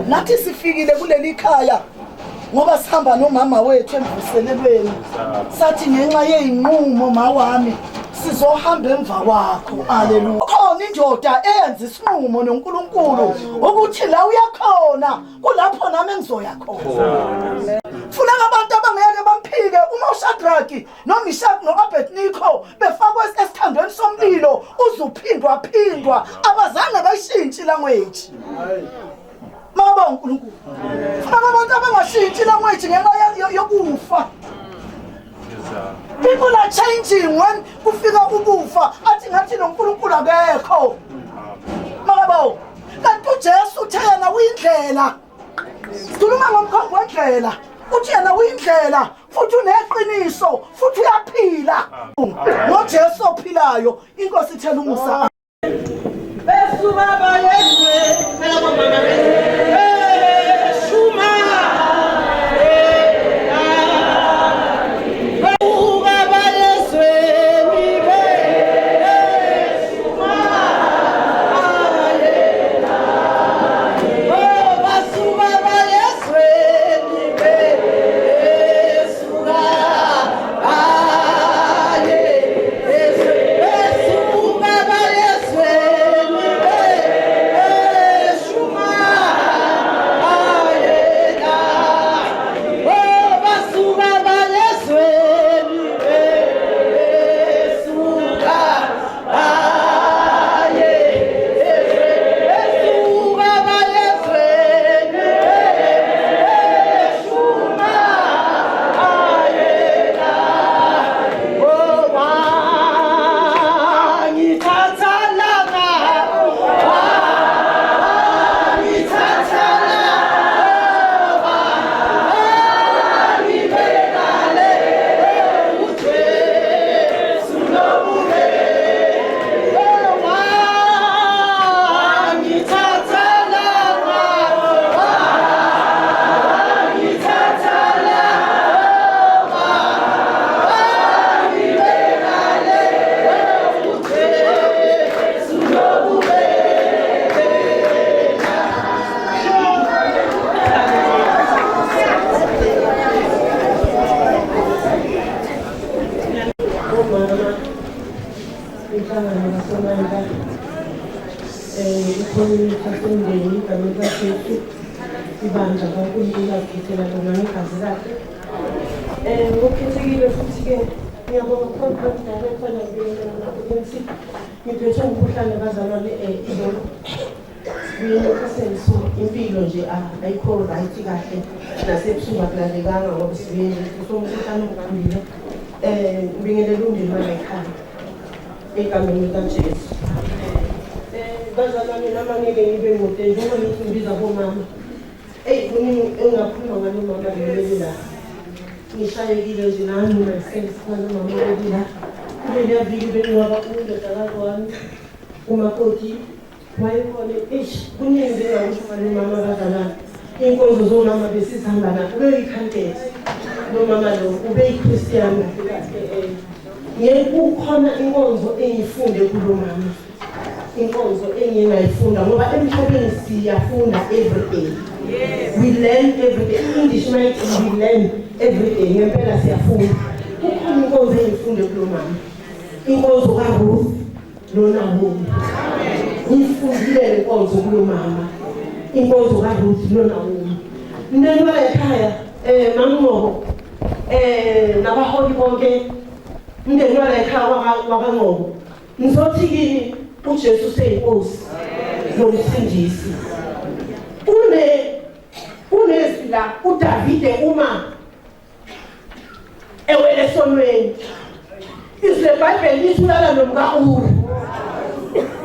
Nathi sifikile kuleli khaya ngoba sihamba nomama wethu emvuselelweni, sathi ngenxa yey'nqumo mawami sizohamba emva kwakho. Aleluya. Khona indoda eyenza isinqumo noNkulunkulu ukuthi la uyakhona kulapho nami engizoya khona. Funeka abantu abangeke bamphike uma uShadraki noMishaki no-Abednego befakwe esithandweni somlilo uzuphindwa phindwa, abazange bayishintshi language. Maba uNkulunkulu. Funeka abantu abangashintshi language ngenxa yokufa. People are changing when kufika ukufa, athi ngathi lo nkulunkulu akekho. Makabo, kanti uJesu uthe yena uyindlela. Sikhuluma ngomkhombi wendlela, uthi yena uyindlela futhi uneqiniso futhi uyaphila. NgoJesu ophilayo, inkosi ithela umusa. Besuka bayezwe phela bomama beshuma besuka bayezweni beshuma oh basuka bayezweni besuka baye besuka bayezweni beshuma bayela oh basuka bayezweni besuka baye besuka bayezweni beshuma bayela oh wangithatha lana wangithatha lana wangibeka le uJesu nobubele wangithatha lana wangithatha lana wangibeka le uJesu nobubele. Omama inhlangano kaSomandla, i-community yasemndeni igama likaJesu, ibandla kaNkulunkulu azikhethela lona ngegazi lakhe. Ngokukhethekile futhi-ke ngiyabonga program director, ngiyabingelela na-audience. Ngiphethwe umkhuhlane bazalwane, izolo sibuye eNewcastle, so impilo nje ayikho right kahle, nasebusuku akulalekanga ngoba sibuye nje, so umkhuhlane ungibambile. Ngibingelela umndeni wangekhaya egameni likaJesu. Bazalwane, nami angeke ngibe mude njengoba ngithi ngibiza bomama. Eyi, kuningi engingakhuluma ngalo mama leli la. Ngishayekile nje nami myself ngalo mama leli la. Kuleliya viki bengingcwaba undodakazi wami umakoti wayekhona. Eish, kuningi engingakusho ngalo mama bazalwane. Iy'nkonzo zomama besizihamba nakho, ubeyikhantethi lo mama lo, ubeyi-Christian kahle kahle. Kukhona inkonzo engiyifunde kulo mama, inkonzo engiye ngayifunda, ngoba emhlabeni siyafunda every day, we learn every day. English mayithi we learn every day, ngempela siyafunda. Kukhona inkonzo engiyifunde kulo mama, inkonzo kaRuth noNawomi. Ngiyifundile le nkonzo kulo mama, inkonzo kaRuth noNawomi. Mndeni wala ekhaya, MaMngcobo, nabaholi bonke, mndeni wala ekhaya wakaNgcobo, ngizothi kini uJesu useyinkosi nomsindisi. Kunezwi la uDavide uma ewele esonweni, izwi leBhayibheli lithi ulala nomka-Uri,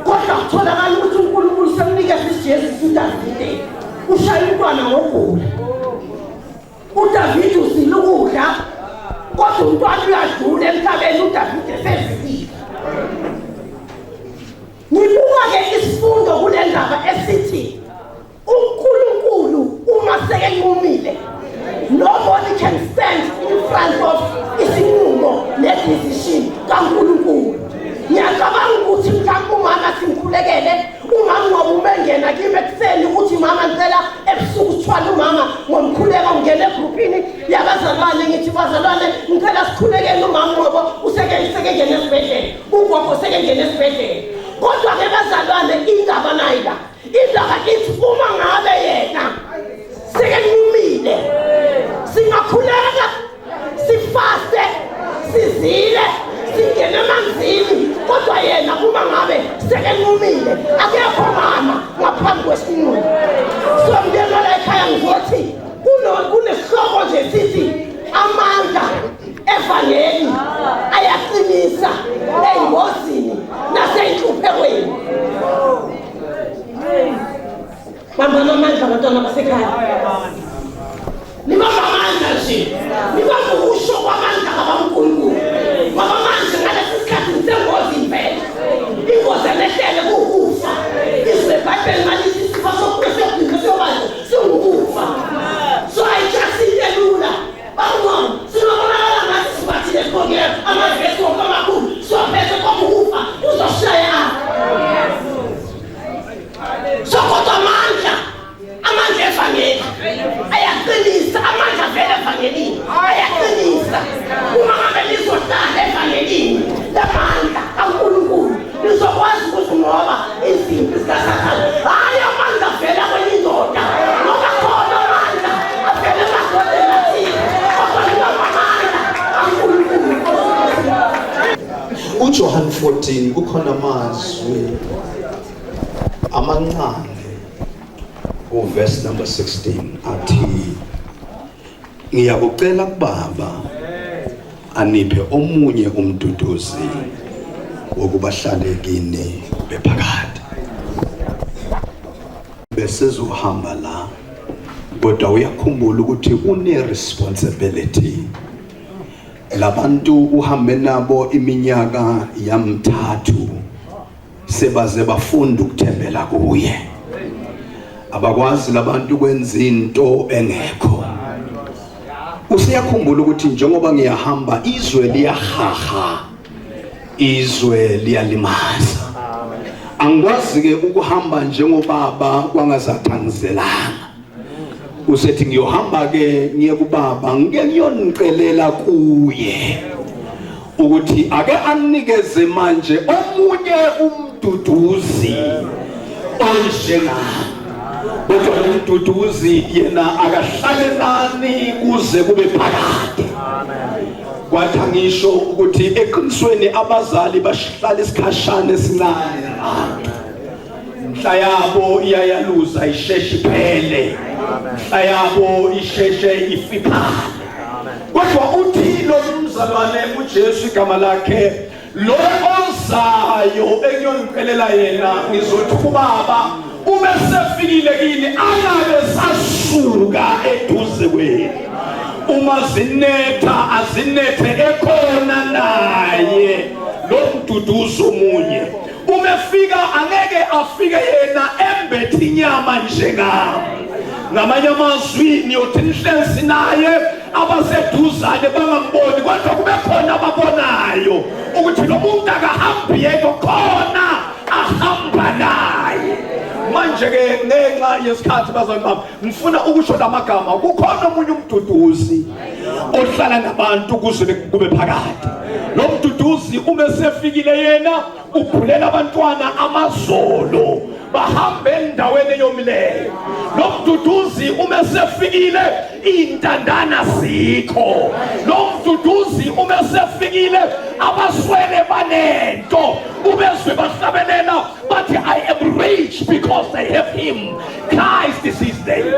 kodwa kutholakala ukuthi uNkulunkulu semnikeza isijeziso. uDavide ushaya umntwana ngogula, uDavide uzila ukudla, kodwa umntwana uyadlula emhlabeni uDavide sezilile. Ngibuka-ke isifundo kule ndaba esithi uNkulunkulu uma sekenqumile, nobody can stand in front of isinqumo ne-decision kaNkulunkulu. Ngiyacabanga ukuthi mhlawumbe umama simkhulekele, umama ngoba uma engena kimi ekuseni ukuthi mama ngicela ebusuku Engene esibhedlela. Kodwa-ke bazalwane, indaba nayi la, indaba ithi uma ngabe yena sekenqumile, singakhuleka, sifaste, sizile, singene emanzini, kodwa yena uma ngabe sekenqumile akekho mama ngaphambi kwesinqumo. So mndeni wala ekhaya, ngizothi kunesihloko nje sithi amandla evangeli ayaqinisa ey'ngozini nasey'nhluphekweni. Bambana amandla, abantwana basekhaya, nibamba amandla nje, nibamba ukusho kwamandla kabaNkulunkulu, ngoba manje ngalesi sikhathi nisengozini vele. Ingozi enehlele kuwukufa. Izwi lebhayibheli malithi isifo sokugcina siyobantu siwukufa. So ayijasinte lula bangcwabo, singabonakala ngathi sibathile, sibongile amavesi wonke amakhulu siwaphethe, kodwa ukufa kuzoshaya. So kodwa amandla, amandla evangeli ayaqinisa. Amandla vele evangelini ayaqinisa. Uma ngabe lizohlala evangelini lamandla kaNkulunkulu, lizokwazi ukuzinqoba izimpi zikaSathane. Hhayi amandla avela kwenye indoda, ngoba khona amandla avela emadodeni athile, kodwa libamba amandla kaNkulunkulu. uJohn 14 kukhona amazwi amancane kuverse number 16 athi, "Ngiyakucela kubaba aniphe omunye umduduzi wokubahlale kini bephakade." Besezohamba la, kodwa uyakhumbula ukuthi une responsibility. Labantu uhambe nabo iminyaka yamthathu, sebaze bafunda ukuthembela kuye. Abakwazi labantu kwenza into engekho. Usiyakhumbula ukuthi njengoba ngiyahamba, izwe liyahaha, izwe liyalimaza. Angikwazi ke ukuhamba njengobaba kwangazathangizelanga. Usethi, "Ngiyohamba ke ngiye kubaba, ngike ngiyonicelela kuye ukuthi ake anikeze manje omunye umduduzi onjengami, kodwa umduduzi yena akahlale nani kuze kube phakade." Kwathi angisho ukuthi eqinisweni abazali bahlala isikhashana esincane nabantu, mhla yabo iyayaluza isheshe iphele, mhla yabo isheshe ifiphale. Kodwa uthi lo mzalwane, uJesu igama lakhe, lo ozayo engiyonicelela yena, ngizothi kubaba uma sefikile kini angabe sasuka eduze kwenu. Uma zinetha azinethe ekhona naye lo mduduzo omunye. Uma efika angeke afike yena embethe inyama njengami. Ngamanye amazwi, niyothi nihlezi naye, abaseduzane bangamboni, kodwa kube khona ababonayo ukuthi lo muntu akahambi yedwa, khona ahamba naye. Manje-ke ngenxa yesikhathi, bazalwane bami, ngifuna ukusho lamagama: kukhona omunye umduduzi ohlala nabantu kuze kube phakade. Lo mduduzi uma esefikile yena ubhulela abantwana amazolo, bahambe endaweni eyomileyo. Lo mduduzi uma esefikile iy'ntandana zikho. Lo mduduzi uma esefikile abaswele banento, ubezwe bahlabelela bathi, "I am rich because I have him." Christ is his name.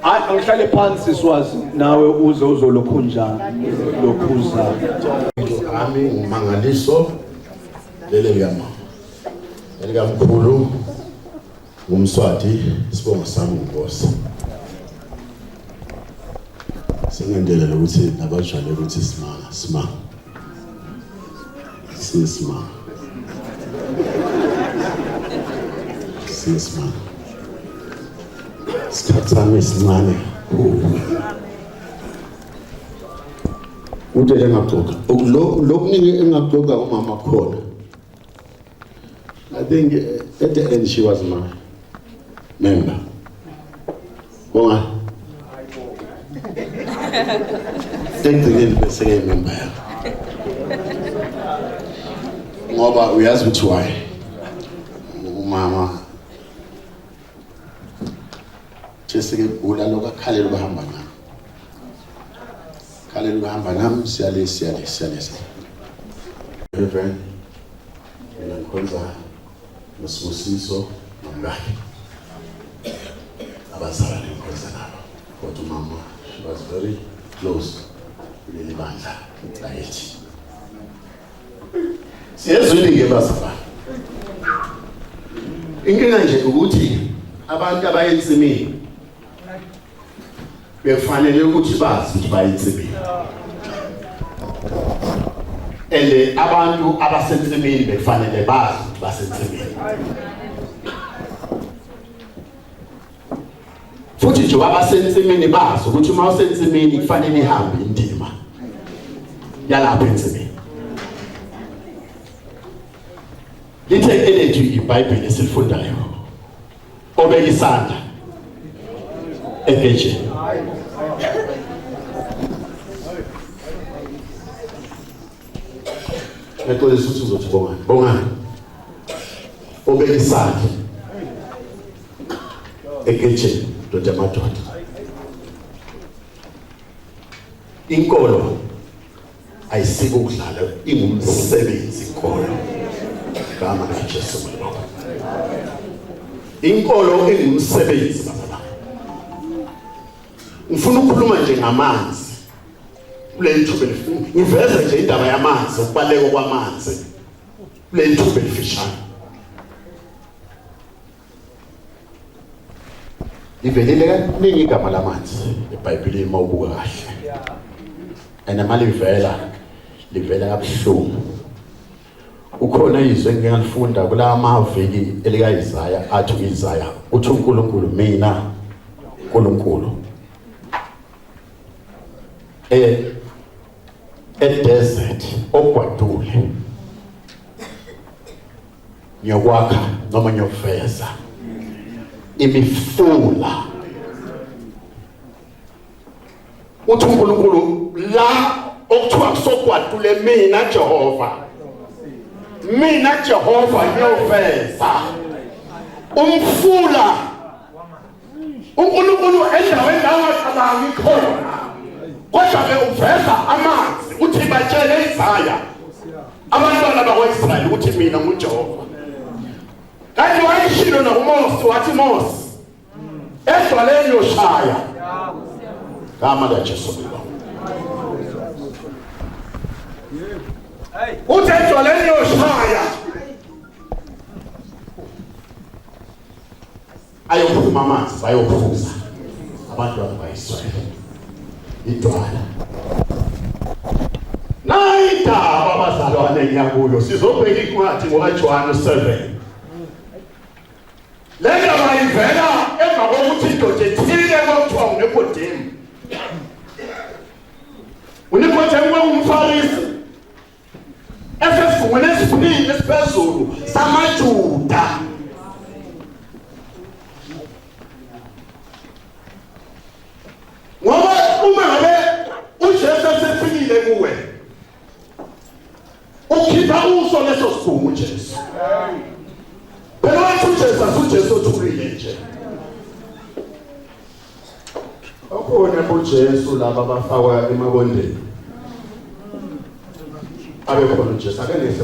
Hayi, angihlale phansi, swazi nawe uze uzolokhunja lokhuza. Ami ngumangaliso lele likamama elikamkhulu ngumswati, isibongo sami nginkosi. Sengendelela ukuthi nabajwayele ukuthi simanga sima sisimanga sisimanga. Isikhathi sami esincane kakhulu uthi engaxoxa lokuningi engaxoxa umama khona. I think at the end she was my member. Bonga. Ekugcineni bese ke member yakho. Ngoba uyazi ukuthi why umama Jessica gula lokakhalela ukuhamba nami. Khalela ukuhamba nami, siyale siyale siyale. Reverend, mina ngikhonza noSibusiso nomkakhe. Abazalwane ngikhonza nabo. Kodwa umama, she was very close kuleli bandla lakithi. Siyezwini-ke bazalwane. Inkinga nje ukuthi abantu abaye ensimini bekufanele ukuthi bazi ukuthi baye ensimini. And abantu abasensimini bekufanele bazi ukuthi basensimini. Futhi nje abasensimini bazi ukuthi uma usensimini kufanele ihambe indima yalapha ensimini. Lithe elethu iBhayibheli esilifundayo, obeka isandla egejeni. Ngiyaxolisa ukuthi uzothi bongani. Bongani. Obeka isandla egejeni, ndoda madoda. Inkolo ayisiko ukudlala, ingumsebenzi inkolo. Gama kaJesu ngibonga. Inkolo ingumsebenzi baba. Ngifuna ukukhuluma nje ngamanzi. Kuleli thuba elifuna ngiveze nje indaba yamanzi, ukubaleka kwamanzi. Kuleli thuba elifishane. Livelile kaningi igama lamanzi eBhayibhelini uma ubuka kahle. And malivela livela kabuhlungu. Ukhona izwi engike ngalifunda kula maviki elika-Isaya, athi u-Isaya uthi uNkulunkulu, mina uNkulunkulu e-desert ogwadule ngiyokwakha noma ngiyoveza imifula. Uthi uNkulunkulu la okuthiwa kusogwadule, mina Jehova, mina Jehova ngiyoveza umfula. uNkulunkulu endaweni la ungacabangi khona, kodwa ke uveza amanzi. Uthi batshele Isaya abantwana bakwa-Israyeli ukuthi mina nguJehova. Kanti wayeshilo nakuMose, wathi Mose, edwaleni yoshaya. Gama kaJesu ngibonga. Uthi edwaleni yoshaya, ayophuma amanzi, bayophuza abantwana ba-Israyeli. Idwala nayidaba abazalwane ngiyakuyo, sizobheka incwadi ngokaJohane 7. Le ndaba ivela emva kokuthi indoda ethile kwakuthiwa uNikodemu. UNikodemu kwakungumFarisi esesivungweni esiphile esiphezulu samaJuda. Ngoba uma ngabe uJesu esefikile kuwe, ukhipha uso leso sigungu uJesu. Phela wathi uJesu, asuJesu othulile nje. Okhona boJesu laba abafakwa emabondeni. Abe khona uJesu ake ngese